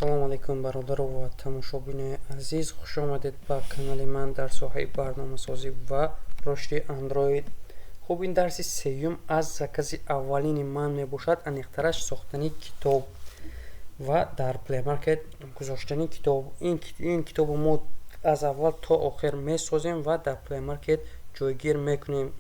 Салом алейкум, бародаро ва тамошобинои азиз, хуш омадед ба канали ман дар соҳаи барномасозӣ ва рушди Android. Хуб, ин дарси сеюм аз закази аввалини ман мебошад, аниқтараш сохтани китоб ва дар Play Market гузоштани китоб. Ин китобро мо аз аввал то охир месозем ва дар Play Market ҷойгир мекунем.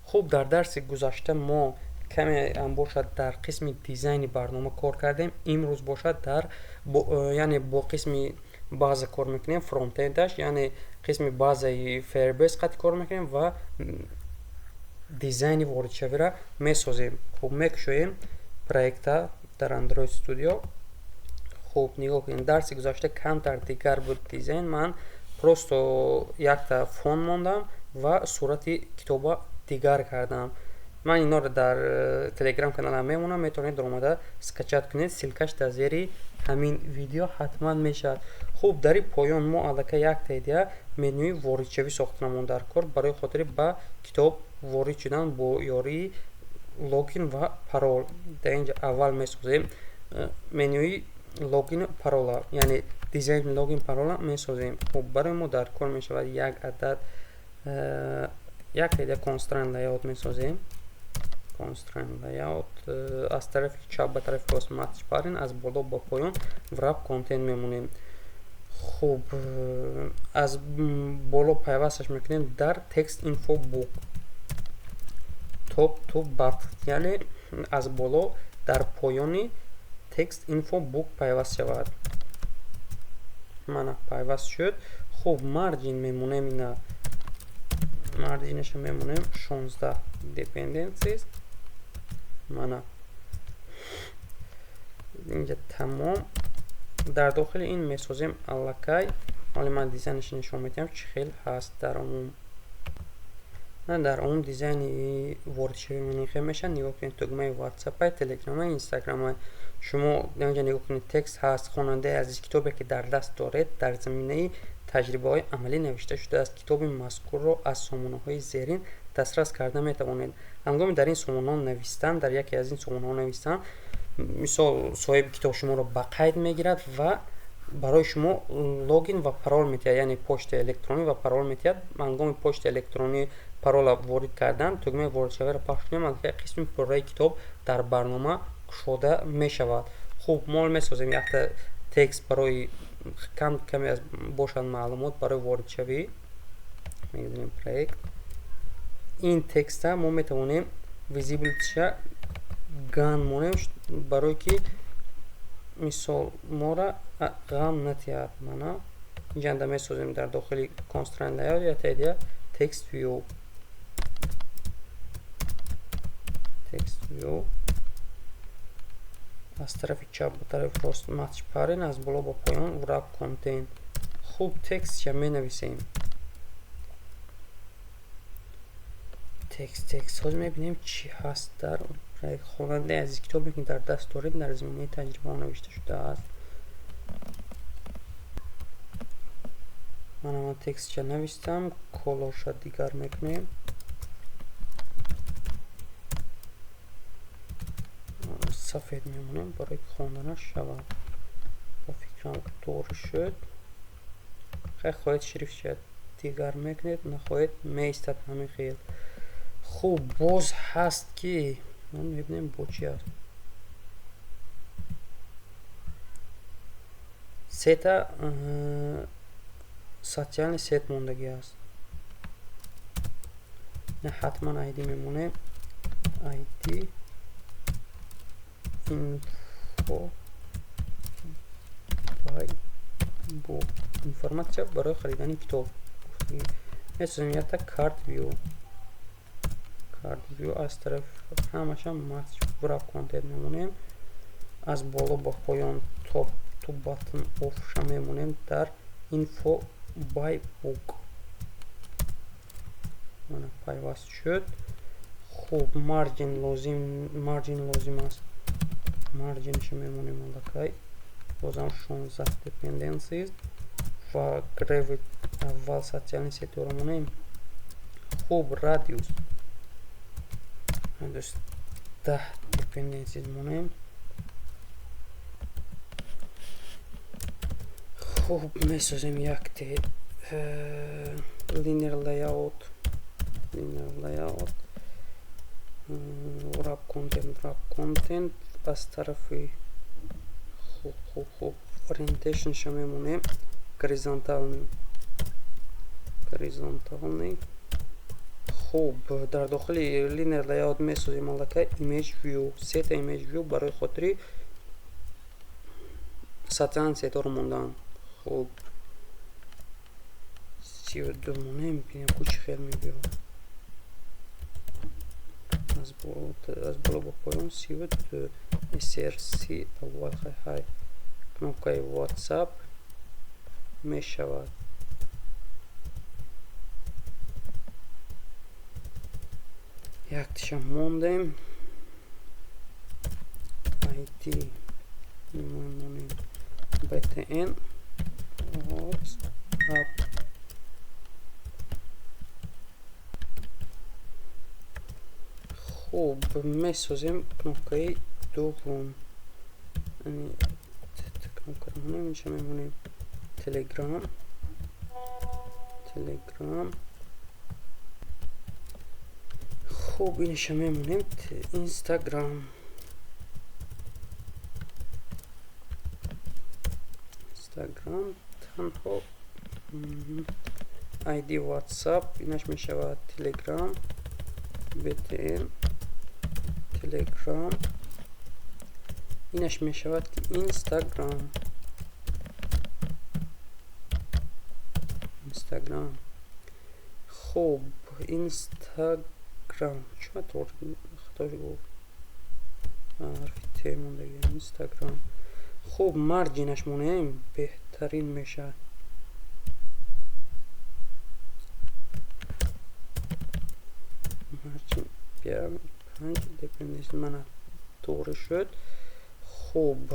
Хуб, дар дарси гузашта мо каме ҳам бошад дар қисми дизайни барнома кор кардем. Имрӯз бошад дар яъне бо қисми база кор мекунем, фронтендаш, яъне қисми базаи Firebase қати кор мекунем ва дизайни воридшавиро месозем. Хуб, мекушоем проекта дар Android Studio. Хуб, нигоҳ кунед, дарси гузашта камтар дигар буд дизайн. Ман просто якта фон мондам ва сурати китоба дигар кардам. Ман инҳоро дар Телеграм каналам мемонам, метавонед даромада скачать кунед, ссылкаш дар зери ҳамин видео ҳатман мешавад. Хуб, дар ин поён мо аллакай якта идея менюи воридшавӣ сохтанамон дар кор барои хотири ба китоб ворид шудан бо ёрии логин ва парол. Дар инҷа аввал месозем менюи логин парола, яъне дизайни логин парола месозем. Хуб, барои мо дар кор мешавад як адад як идея constraint layout месозем. Constraint layout аз тарафи чап ба тарафи рост match parent, аз боло ба поён wrap content мемонем. Хуб, аз боло пайвасташ мекунем дар text info book top to bottom, яъне аз боло дар поёни text info book пайваст шавад. Мана пайваст шуд. Хуб, margin мемонем, ина марҷинашо мемонем 16 dependencies. Мана инҷа тамом. Дар дохили ин месозем аллакай. Ҳоле ман дизайнашо нишон медиҳам, чӣ хел ҳаст дар умум. На, дар умум дизайни воридшавӣ ман мешавад. Нигоҳ кунед, тугмаи WhatsApp, Telegram, Instagram. Шумо инҷа нигоҳ кунед, текст ҳаст. Хонандаи азиз, китобе ки дар даст доред дар заминаи таҷрибаҳои амалӣ навишта шудааст. Китоби мазкурро аз сомонаҳои зерин дастрас карда метавонед. Ҳангоми дар ин сомонаҳо навистан, дар яке аз ин сомонаҳо навистан, мисол соҳиби китоб шуморо ба қайд мегирад ва барои шумо логин ва парол медиҳад, яъне почтаи электронӣ ва парол медиҳад. Ҳангоми почтаи электронӣ парола ворид кардан, тугмаи воридшавиро пахш кунем, аллакай қисми пурраи китоб дар барнома кушода мешавад. Хуб, мо месозем якта текст барои кам каме аз бошад маълумот барои воридшавӣ. Мегузорем проект. Ин текста мо метавонем visibility-ша ган монем, барое ки мисол мора ғам натиҳад. Мана инҷанда месозем дар дохили constraint layout якта идея text view. Text view аз тарафи чап ба тарафи рост match parent, аз боло ба поён wrap content. Хуб, текстша менависем. Текст ҳозир мебинем чӣ ҳаст дар проект. Хонандаи азиз, китобе ки дар даст доред дар заминаи таҷрибаҳо навишта шудааст. Мана ман текстша навистам, колорша дигар мекунем. Сафед мемонем барои ки хонданаш шавад. Ба фикрам туғри шуд. Хай, хоҳед шрифтша дигар мекунед, нахоҳед меистад ҳамин хел. Хуб, боз ҳаст ки ман мебинем бо чи аст. Сета социальный сет мондагӣ аст. Ҳатман ID мемонем. ID info by book, информатсия барои харидани китоб. Месозем якта card view. Card view аз тараф ҳамаша match wrap content мемонем. Аз боло ба поён top to bottom off-ша мемонем дар info by book. Мана пайваст шуд. Хуб, margin лозим аст. Margin-ша мемонем аллакай. Бозам 16 dependencies ва gravity аввал социальный сетьро монем. Хуб, радиус 10 dependencies монем. Хуб, месозем якте linear layout, linear layout, wrap content, wrap content аз тарафи. Хуб, orientation ша мемонем горизонтальный, горизонтальный. Хуб, дар дохили linear layout месозем аллакай image view, сета image view барои хотири социальный сетьҳоро мондан. Хуб, 32 монем, бинем ку чӣ хел мебиёд. Аз боло ба поён 32. Src аввал, хай, кнопкаи WhatsApp мешавад. Яктиша мондем, id мемонем btn WhatsApp. Хуб, месозем кнопкаи дуввум, кнопкаро монем, инҷа мемонем Telegram, Telegram. Хуб, инаша мемонем Instagram, Instagram. Танҳо id WhatsApp, инаш мешавад Telegram, btn Telegram, инаш мешавад ки Instagram, Instagram. Хуб, Instagram чума хатош гуфт, ҳарфи т мондаги, Instagram. Хуб, margin аш монем, беҳтарин мешавад. Margin 5 dp мана тоғри шуд. Хуб,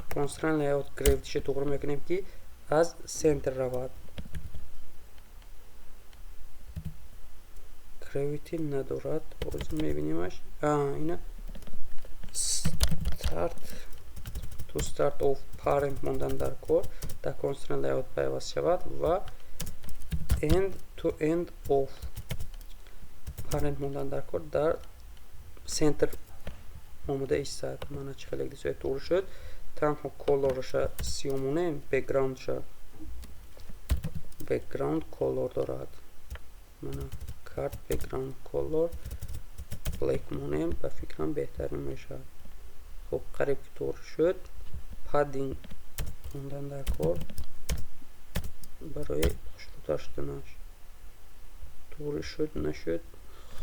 constraint layout gravity ша тоғри мекунем, ки аз центр равад. Gravity надорад, ҳозир мебинимаш. Ина start to start of parent мондан дар кор, дар constraint layout пайваст шавад ва end to end of parent мондан дар кор, дар центр омода истад. Мана чӣ хеле дисоя туғри шуд. Танҳо color аша сиёҳ монем, background ша, background color дорад. Мана card background color black монем, ба фикрам беҳтарин мешавад. Хуб, қариб ки туғри шуд. Padding мондан дар кор барои хушрӯтар шуданаш. Туғри шуд, нашуд,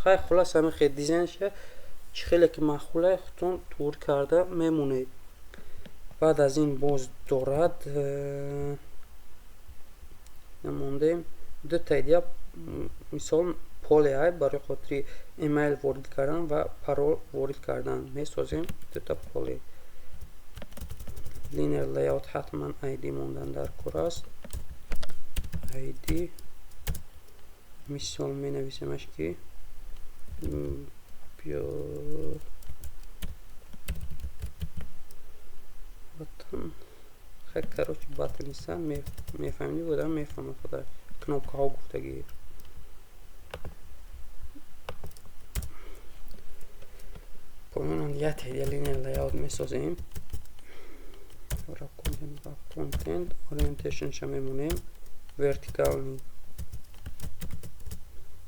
хай, хулас, ҳамин хел дизайнша чӣ хеле ки маъқуле, худтон туғри карда мемонед. Баъд аз ин боз дорад, намондем дутаи дига, мисол поле ай барои хотири имейл ворид кардан ва парол ворид кардан. Месозем дута поле. Linear layout, ҳатман id мондан дар кор аст. Id мисол менависемаш ки биё button. Хай, короче, button иста, мефаҳмидӣ, одам мефаҳмад худаш, кнопкаҳо гуфтагӣ. Поёнан як linear layout месозем, wrap content, wrap content, orientation ша мемонем вертикальный.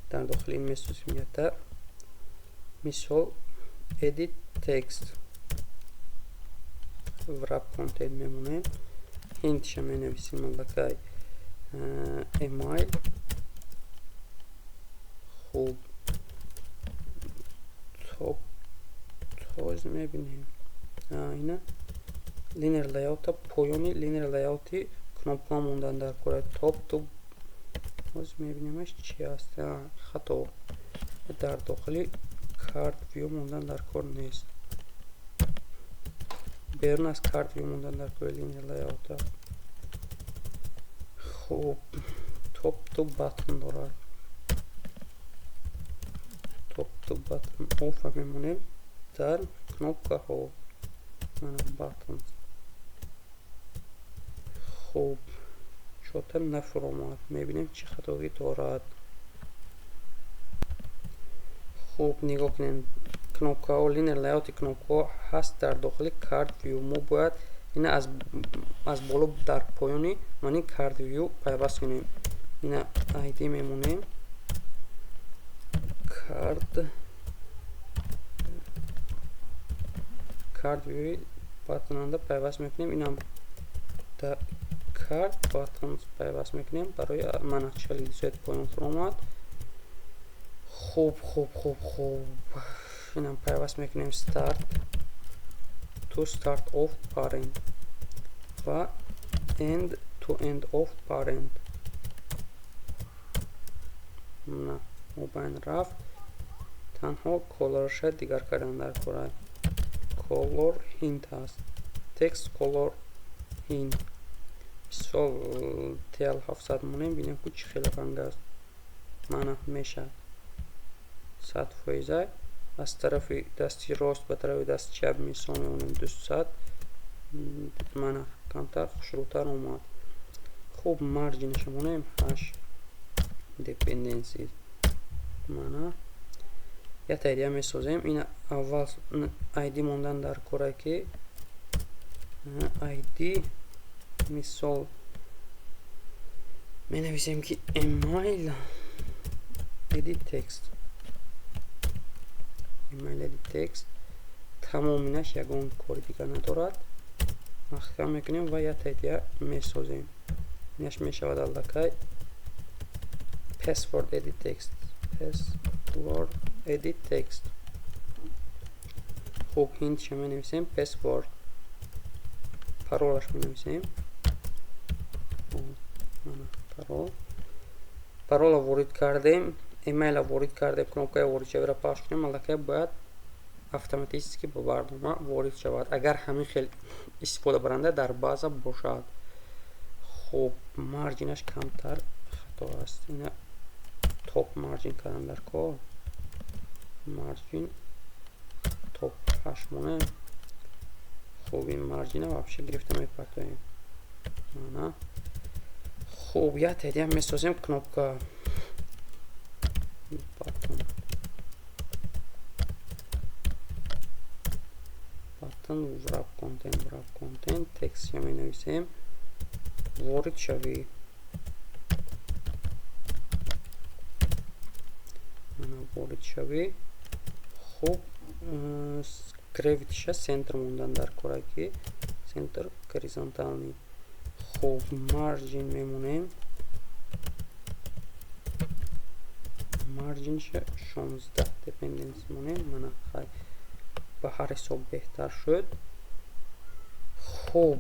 Дар дохили ин месозем якта мисол edit text, wrap content мемонем, hint ша менависем аллакай email. Хуб, топ тоз мебинем, ина linear layout, поёни linear layout и кнопка мондан дар кора, top to. Боз мебинемаш чи аст. Хато, дар дохили card view мондан дар кор нест, берун аз card view мондан дар кори linear layout. Хуб, top to button дорад, top to button off мемонем дар кнопкаҳо, button. Хуб, чота нафуромад. Мебинем, чӣ хатогӣ дорад. Хуб, нигоҳ кунем, кнопкаҳо, linear layout кнопкаҳо ҳаст дар дохили card view. Мо бояд ина аз боло дар поёни мани card view пайваст кунем. Ина id мемонем, card view button анда пайваст мекунем. Инам да card button пайваст мекунем. Барои мана чали дусед поён фуромад. Хуб, инам пайваст мекунем start to start of parent ва end to end of parent. На мобайн рафт, танҳо color ша дигар кардан дар кора. Color hint ҳаст, text color hint. Мисол, TL 700 монем, бинем, ку чӣ хел ранг аст. Мана, мешавад 100%. Аз тарафи дасти рост ба тарафи дасти чап мисол мемонем 200. Мана, камтар хушрӯтар омад. Хуб, margin ша монем 8 dependencies. Мана, як идея месозем. Ин аввал id мондан дар кора, ки id мисол менависем, ки email edit text, email edit text. Тамоминаш ягон кори дигар надорад. Маҳкам мекунем ва як идея месозем. Инаш мешавад аллакай password edit text, password edit text. Хуб, hint ша менависем password, паролаш менависем. Парол, парола ворид кардем, эмейла ворид кардем. Кнопкаи воридшавиро пахш кунем, аллакай бояд автоматически ба барнома ворид шавад, агар ҳамин хел истифодабаранда дар база бошад. Хуб, margin аш камтар хато аст. Ина top margin кардан дар кор. Margin top 8 монем. Хуб, ин margin а вообще гирифта мепартоем. Мана, хуб, як теъдиам месозем, кнопка button, button wrap content, wrap content. Text менависем ворид шавӣ. Мана, ворид шавӣ. Хуб, gravity ша центр мондан дар кора, ки центр горизонтальный. Хуб, margin мемонем, margin ша 16 dependency монем. Мана, хай, ба ҳар ҳисоб беҳтар шуд. Хуб,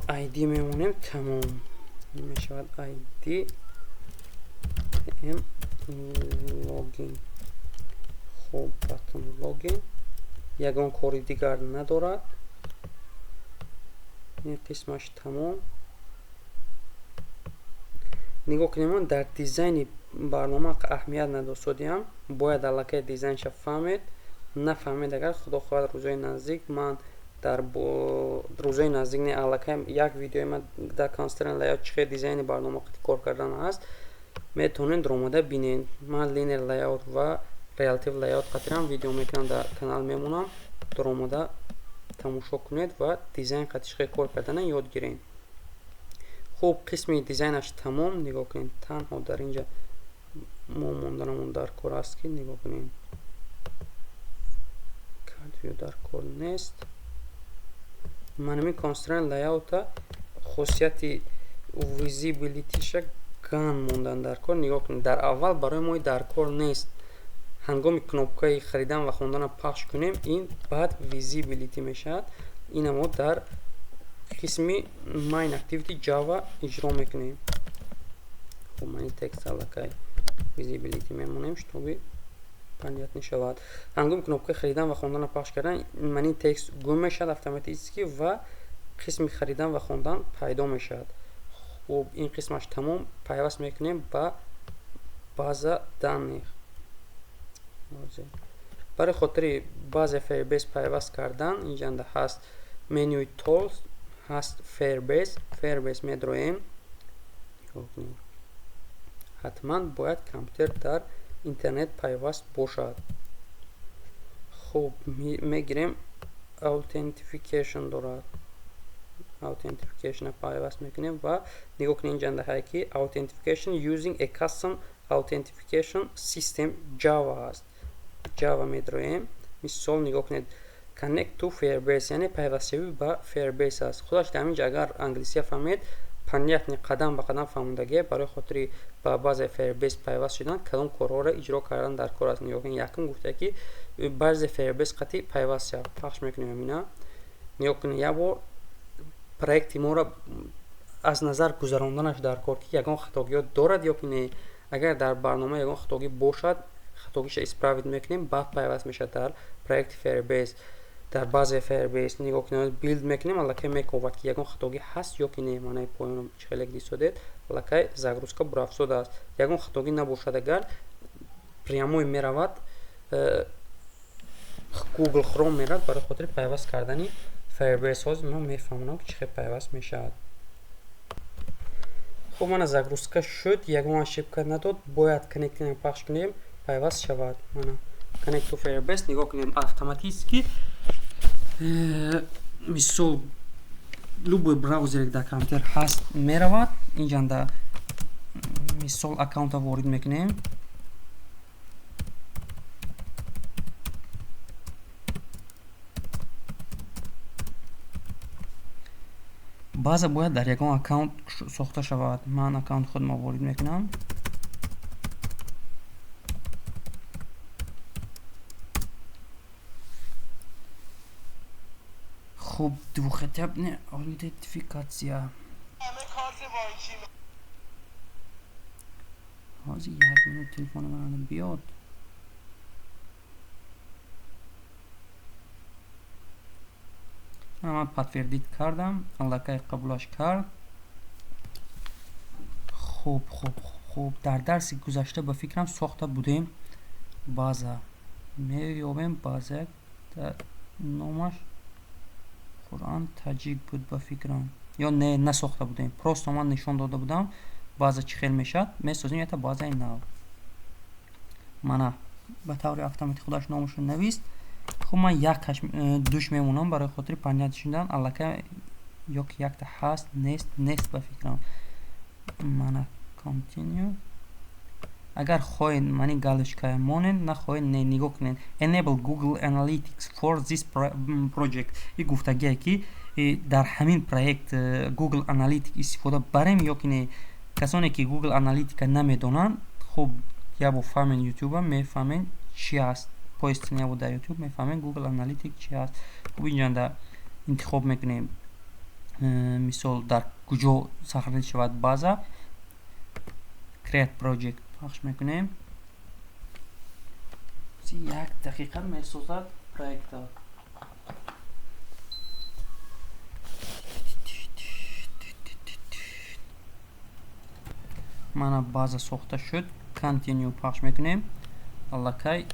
id мемонем, тамом мешавад id m login. Хуб, button login ягон кори дигар надорад. Ин қисмаш тамом. Нигоҳ кунем, дар дизайни барнома аҳамият надостодиам, бояд аллакай дизайнша фаҳмед. Нафаҳмед агар, худо хоҳад, рӯзои наздик ман дар рӯзои наздик не, аллакай як видеои ман дар constraint layout чӣ хел дизайни барнома кор кардан ҳаст, метавонед омада бинед. Ман linear layout ва relative layout қатирам видео мекунам, дар канал мемонам, омада тамошо кунед ва дизайн қати чӣ хел кор кардана ёд гиред. Хуб, қисми дизайнаш тамом. Нигоҳ кунед, танҳо дар инҷа мо монданамон дар кор аст, ки нигоҳ кунед, card view дар кор нест. Манами constraint layout хосияти visibility ша ган мондан дар кор. Нигоҳ кунед, дар аввал барои мо дар кор нест. Ҳангоми кнопкаи харидан ва хондана пахш кунем, ин баъд visibility мешавад. Ина мо дар қисми main activity java иҷро мекунем. Хуб, мани текст аллакай visibility мемонем, чтобы понятно шавад. Ҳангоми кнопкаи харидан ва хондана пахш кардан, мани текст гум мешавад автоматически ва қисми харидан ва хондан пайдо мешавад. Хуб, ин қисмаш тамом. Пайваст мекунем ба база данных. Барои хотири база Firebase пайваст кардан, инҷанда ҳаст менюи tools. Ҳаст Firebase. Firebase медроем. Ҳатман бояд компютер дар интернет пайваст бошад. Хуб, мегирем, authentication дорад. Authentication пайваст мекунем ва нигоҳ кунед, инҷа ҳае ки authentication using a custom authentication system Java аст. Java медроем. Мисол, нигоҳ кунед, connect to Firebase, яъне пайвастшавӣ ба Firebase аст. Худаш дар ҳамин ҷо, агар англисия фаҳмед, понятно, қадам ба қадам фаҳмондагие, барои хотири ба базаи Firebase пайваст шудан кадом корҳоро иҷро кардан дар кор аст. Нигоҳ кунед, якум гуфта ки базаи Firebase қатъи пайваст шав. Пахш мекунем ҳамина. Нигоҳ кунед, як бор проекти моро аз назар гузаронданаш дар кор, ки ягон хатогиҳо дорад ё ки не. Агар дар барнома ягон хатогӣ бошад, хатогиша исправить мекунем, баъд пайваст мешавад дар проекти Firebase, дар базаи Firebase. Нигоҳ кунед, build мекунем, аллакай мековад, ки ягон хатогӣ ҳаст ё ки не. Маънаи поёно чӣ хеле дисодед, аллакай загрузка бурафтодааст. Ягон хатогӣ набошад агар, прямой меравад, Google Chrome меравад барои хотири пайваст кардани Firebase. Ҳозир ман мефаҳмонам, ки чӣ хел пайваст мешавад. Хуб, мана загрузка шуд, ягон ошибка надод. Бояд connecting пахш кунем, пайваст шавад. Мана connect to Firebase. Нигоҳ кунем, автоматически, мисол, любой браузере дар компютер ҳаст, меравад инҷанда. Мисол, аккаунта ворид мекунем. База бояд дар ягон аккаунт сохта шавад. Ман аккаунти худро ворид мекунам. Хуб, двухэтапная аутентификация. Ҳозир, як минут, телефони ман биёд. Ман подтвердить кардам, аллакай қабулаш кард. Хуб, дар дарси гузашта, ба фикрам, сохта будем база. Меёбем база, номаш Қуръан таҷик буд, ба фикрам, ё не, насохта будем, просто ман нишон дода будам база чӣ хел мешавад. Месозем ята базаи нав. Мана, ба таври автоматӣ худаш номашро навист. Хуб, ман якаш душ мемонам барои хотири понять шудан. Аллакай ё ки якта ҳаст, нест, ба фикрам. Мана continue. Агар хоҳед, мани галочкая монед, нахоҳед, не. Нигоҳ кунед, enable Google Analytics for this project, и гуфтагие ки дар ҳамин проект Google Analytics истифода барем ё ки не. Касоне ки Google Analytica намедонанд, хуб, як бор фаҳмен, ютуба мефаҳмен чи аст. Поиск набуд дар ютуб, мефаҳмен Google Analytics чи аст. Хуб, инҷанда интихоб мекунем, мисол, дар куҷо сохранить шавад база. Create project пахш мекунем. 1 дақиқа месозад проекта. Мана, база сохта шуд. Continue пахш мекунем, аллакай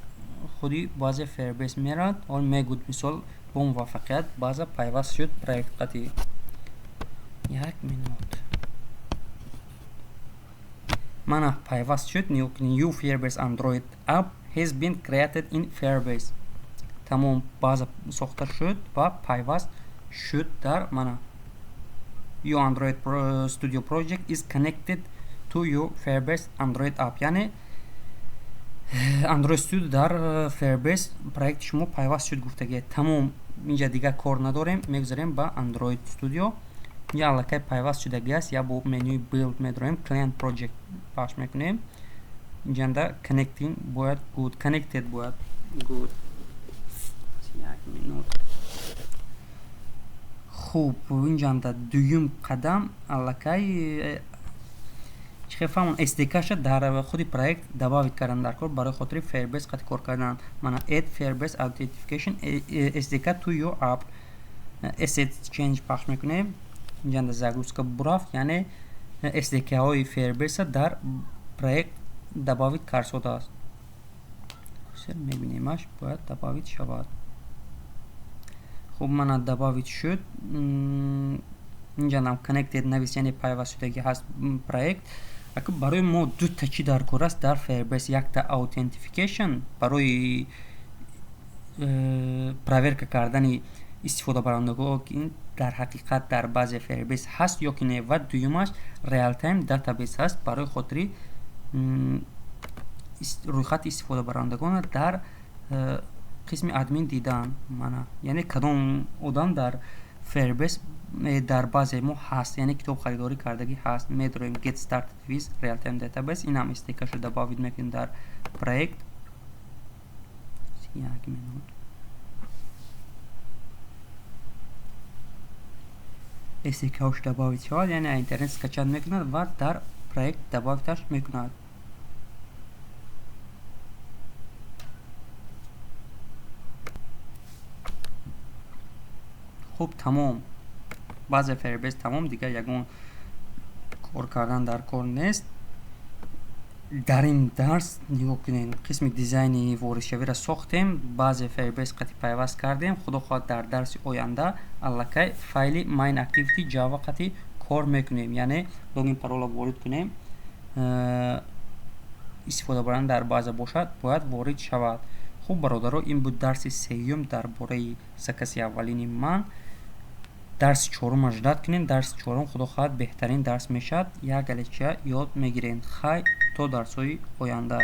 худи базаи Firebase меравад. Он мегӯд, мисол, бо муваффақият база пайваст шуд проект қатъӣ. Як минут. Мана, пайваст шуд. New Firebase Android app has been created in Firebase. Тамом, база сохта шуд ва пайваст шуд дар, мана, your Android Studio project is connected to your Firebase Android app, яъне Android Studio дар Firebase проекти шумо пайваст шуд, гуфтагие. Тамом, инҷа дигар кор надорем, мегузарем ба Android Studio. Инҷа аллакай пайваст шудагӣ аст. Я бо менюи build медорем, client project пахш мекунем. Инҷанда connecting бояд good, connected бояд good. Як минут. Хуб, инҷанда дуюм қадам аллакай чӣ хел фаҳмон, SDK-ша дар худи проект добавить кардан дар кор барои хотири Firebase қати кор кардан. Мана, add Firebase Authentication SDK to your app, asset change пахш мекунем. Инҷанда загрузка бурафт, яъне SDK-ҳои Firebase дар проект добавить карсодааст. Мебинемаш, бояд добавить шавад. Хуб, мана, добавить шуд. Инҷа нам connected навис, яъне пайвастшудагӣ ҳаст проект. Ака, барои мо дута чӣ дар кор аст дар Firebase? Якта authentication барои проверка кардани истифодабарандагон, ки дар ҳақиқат дар баъзе Firebase ҳаст ё ки не, ва дуюмаш realtime database ҳаст барои хотири рӯйхати истифодабарандагонро дар қисми админ дидан. Мана, яъне кадом одам дар Firebase дар базаи мо ҳаст, яъне китоб харидорӣ кардагӣ ҳаст. Медроем get started with realtime database, инам SDK-шо добавить мекунем дар проект. Як минут, SDK-ш добавить шавад, яъне интернет скачать мекунад ва дар проект добавить аш мекунад. Хуб, тамом, баъзе Firebase тамом, дигар ягон кор кардан дар кор нест. Дар ин дарс, нигоҳ кунед, қисми дизайни воридшавиро сохтем, баъзе Firebase қати пайваст кардем. Худо хоҳад, дар дарси оянда аллакай файли main activity java қати кор мекунем, яъне логин, парола ворид кунем, истифодабаранда дар база бошад, бояд ворид шавад. Хуб, бародаро, ин буд дарси сеюм дар бораи заказ и аввалини ман. Дарси чорумро ждать кунем. Дарси чорум, худо хоҳад, беҳтарин дарс мешавад, як галеча ёд мегирем. Хай, то дарсҳои оянда.